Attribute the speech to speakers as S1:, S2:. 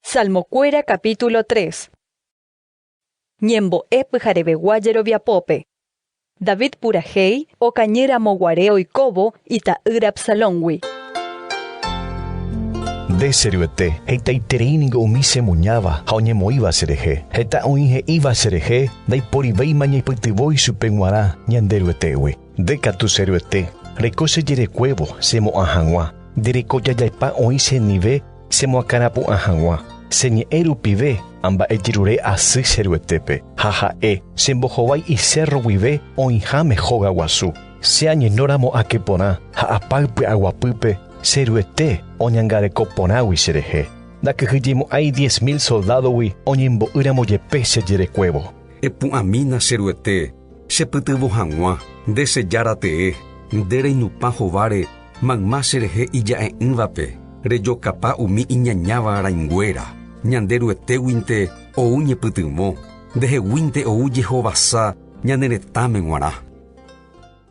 S1: Salmokuéra capítulo 3. Ñembo'e pyharevegua jeroviapópe. David purahéi okañy ramo guare oikóvo ita'ýra Absalóngui.
S2: Nde, che Ruete, hetaiterei ningo umi chemuñáva ha oñemoĩva cherehe. Heta oĩ he'íva cherehe, Ndaiporivéima ñaipytyvõ ichupe g̃uarã Ñanderuetégui. Nde katu, che Ruete, reiko che jerekuévo chemo'ã hag̃ua, nde reko jajaipa oĩ chendive chemoakãrapu'ã hag̃ua. Che ñe'ẽ rupive amba'ejerure asy che Ruetépe, ha ha'e chembohovái icérro guive oĩháme hóga guasu. Che añenóramo ake porã ha apáy py'aguapýpe, che Ruete oñangareko porãgui cherehe. Ndakyhyjemo'ãi 10,000 soldádogui oñembo'ýramo jepe che jerekuévo.
S3: Epu'ãmína che Ruete, chepytyvõ hag̃ua, nde che Jára tee, nde reinupã hováre mayma cherehe ija'e'ỹvape, rejokapa umi iñañáva rãinguéra. Ñande Ruetéguinte ou ñepytyvõ, ndeheguínte ou jehovasa ñane retãme g̃uarã.